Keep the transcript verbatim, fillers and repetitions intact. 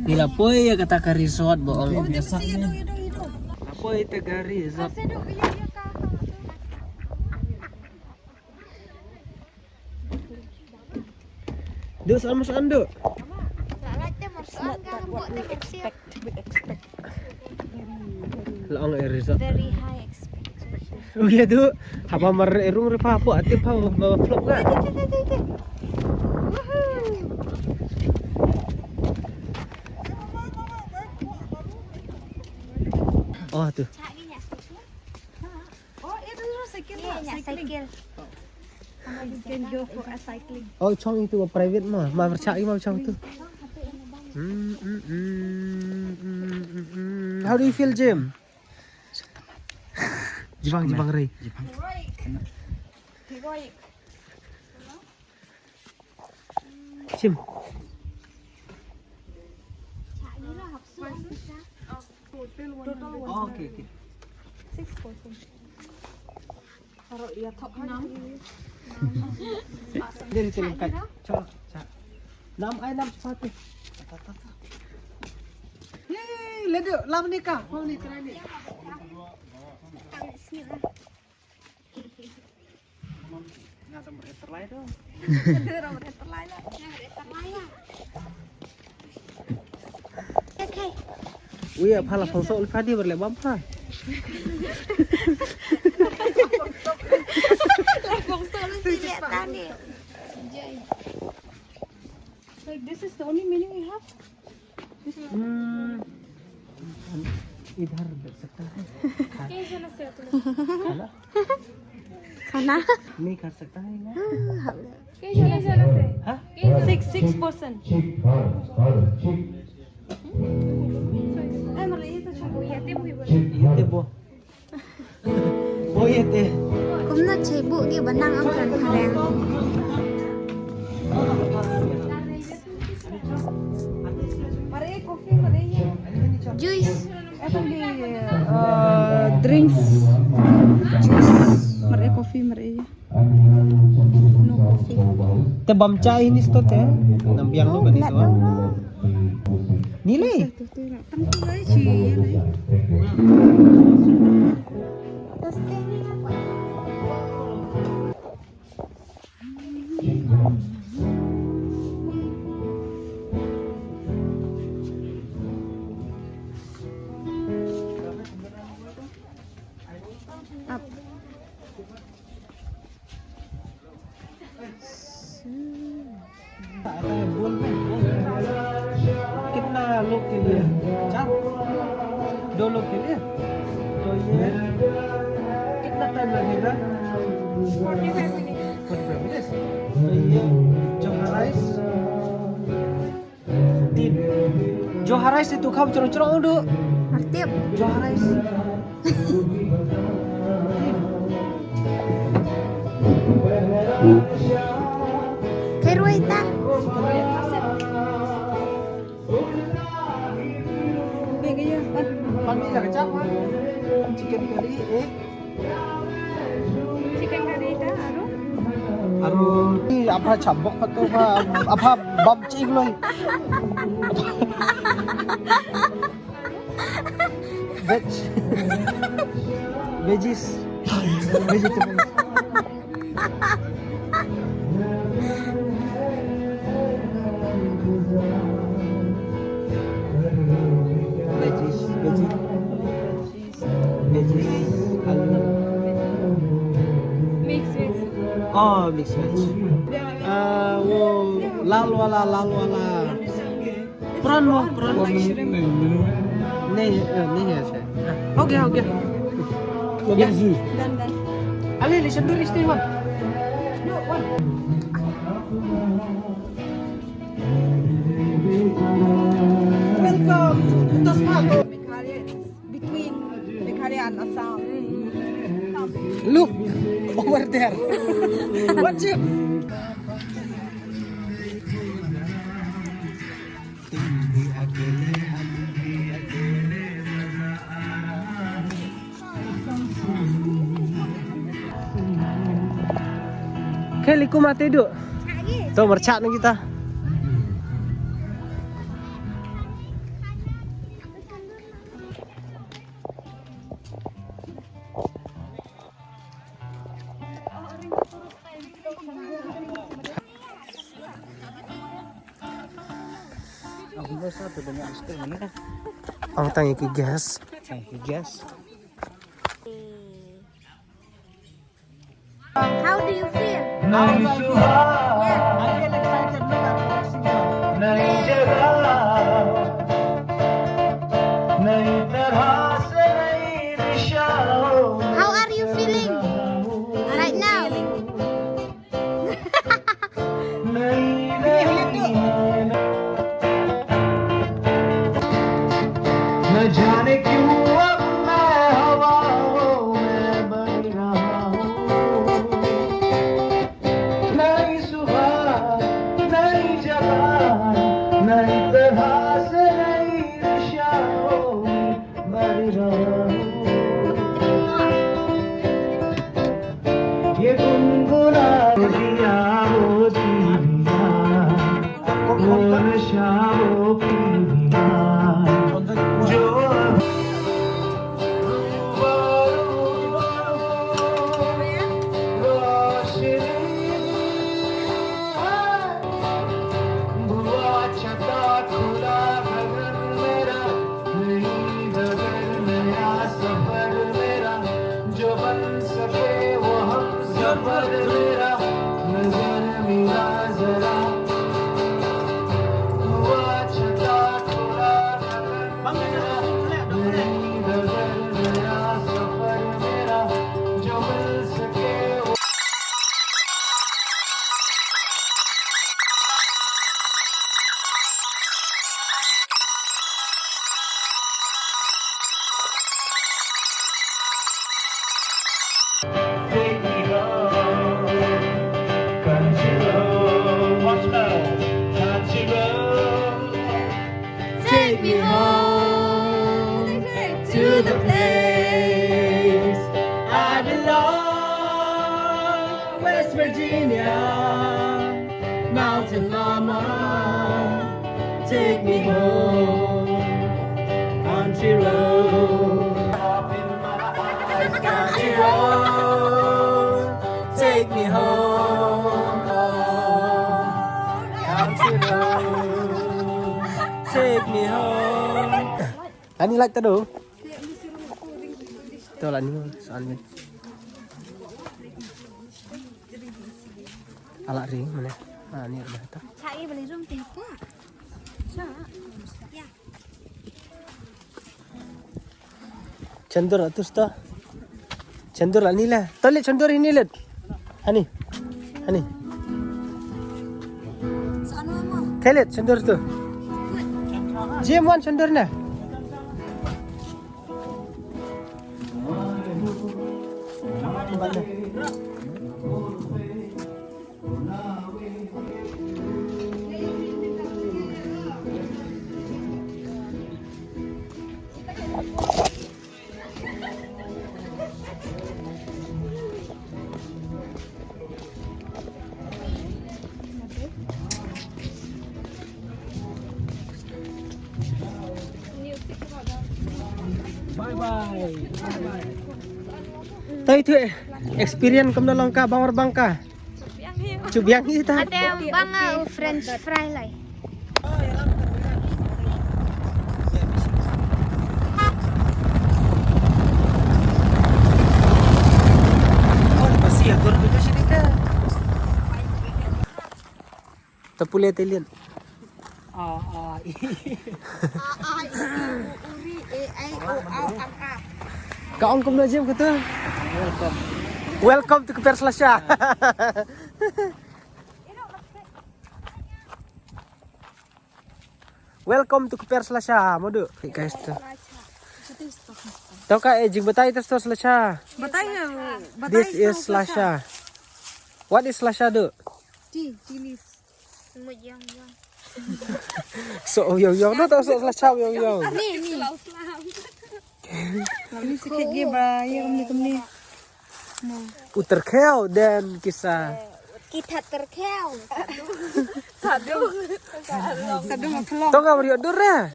Ngi la poi ïa kata ka resort ba ong. La poi ïa ka resort. Duk, saan, saan, duk. It's not that what we expect. We expect very, very, la ong ïa resort, very high expectation. Oh ïa, duk. Haba mar rung re pa, hapoh ati pa ba flop ka. Woohoo. Oh tu. Oh, ïa tu, cycle lah, cycling. You can go for a cycling. Oh, chong itu private ma, ma berchak ma chong tu. Hmm, hmm, hmm, hmm, hmm, hmm. How do you feel, Jim? Jibang, jibang, Ray. Jibang. Jim. Oh, okay, okay. Six percent. Taruh ïa thok nam. Dia di sini, Kak. Cak, cak. Nam ai nam sepatu. Ta, ta, ta. Hei, ledu, lam ni ka. Mau ni, try ni. Nga tam ret terlai tu. Nga tam ret terlai lah. Nga ret terlai lah. Okay. Ui, apa lah fongsok lepas dia berlek bampa. Lah fongsok lu sini tadi. Like, this is the only menu we have? Hmm. इधर बैठ सकता है। खाना? खाना? नहीं खा सकता है ना? हाँ। Six, six person. Ite bo. Kumno chebu ki ba nang ong kan phareng. Juice. Drinks. Juice. Mare coffee mare. Te bam chai ni sto te. Nam biang lo kan itu. Ni le. Up. कितना लोग के लिए? चार? दो लोग के लिए? तो ये कितना टाइम लगेगा? फोर्टी फ़ाइव मिनट्स। फोर्टी फ़ाइव मिनट्स। तो ये जोहा राइस, Tip. Johar rice itu kham chorong chorong du. Mar tip. Johar rice. Khairway ta. Pan ni la kecap, ha? Chicken curry, eh? Chicken curry ta, aru? Aru, ni apa chabok pa tu, apa, apa bab chik loi. Veg. Veggies. Vegetables. Veggies, veggies. Veggies, almond. Mix veg. Oh, mix veg. Ah, wo lal wala, lal wala. Prawn wo, prawn. Nahi, eh, nahi hai sha. Okay, okay. Okay. Done, done. Ali, listen to this thing, one. No, one. Welcome to Tasma. Between Meghalaya and Assam. Look over there. Watch it. Kheli kumate du. To merchak na kita. Ang tang ïa ki guest. Ang ki guest. How do you feel? Yes. I feel excited. Look at the boxing girl. How are you feeling right now? न जाने क्यों अब मैं हवाओं में बह रहा हूँ। नई सुबह, नई जगह, नई तरह से नई दिशाओं में बह रहा हूँ। ये गुनगुना दिया वो दीवाना, वो नशा वो पीना, जो रोशनी हुआ छटा खुला गगन मेरा, नई डगर नया सफर मेरा, जो बन सके वो हम सफर मेरा, नजर मिला जरा, हुआ छटा खुला गगन मेरा, नई डगर नया सफर मेरा, जो मिल सके वो Take me home to the place I belong, West Virginia, Mountain Mama. Take me home, country road. Country road, take me home. Country road, take me home. Ani lait ta do. To la ni soal ni. Ala ring mana? Ah, ni ada ta. Cha ye beli rum tin ko. Cha. Ya. Chendur atus to. Chendur ani la. To le chendur ini le. Hani. Hani. Kailet chendur tu. Jim wan chendur na. Bye bye. Bye bye. Tai tu eh. Experience kumno long ka bang or bang ka. Chubiang hi ta. Ate bang uh, French fry lai. Ta pule te lian. A, a, i. A, a, i, u, u, ri, e, ai, o, au, ang, a. Ka ong kumno Jim kata? Welcome. Welcome to Kper Slasha. Welcome to Kper Slasha, madu. Hey guys, to. To ka eh jing batai to slasha. Batai, batai. This is slasha. What is slasha do? Tea, tea leaves. So yong yong no to so slasha yong yong. Ni ni. Ni sikit ge ba ye ni ni. U tyrkhiew, then kisa. Kita tyrkhiew. Sadu. Sadu. Sadu ma khlong. To ka bari dur eh.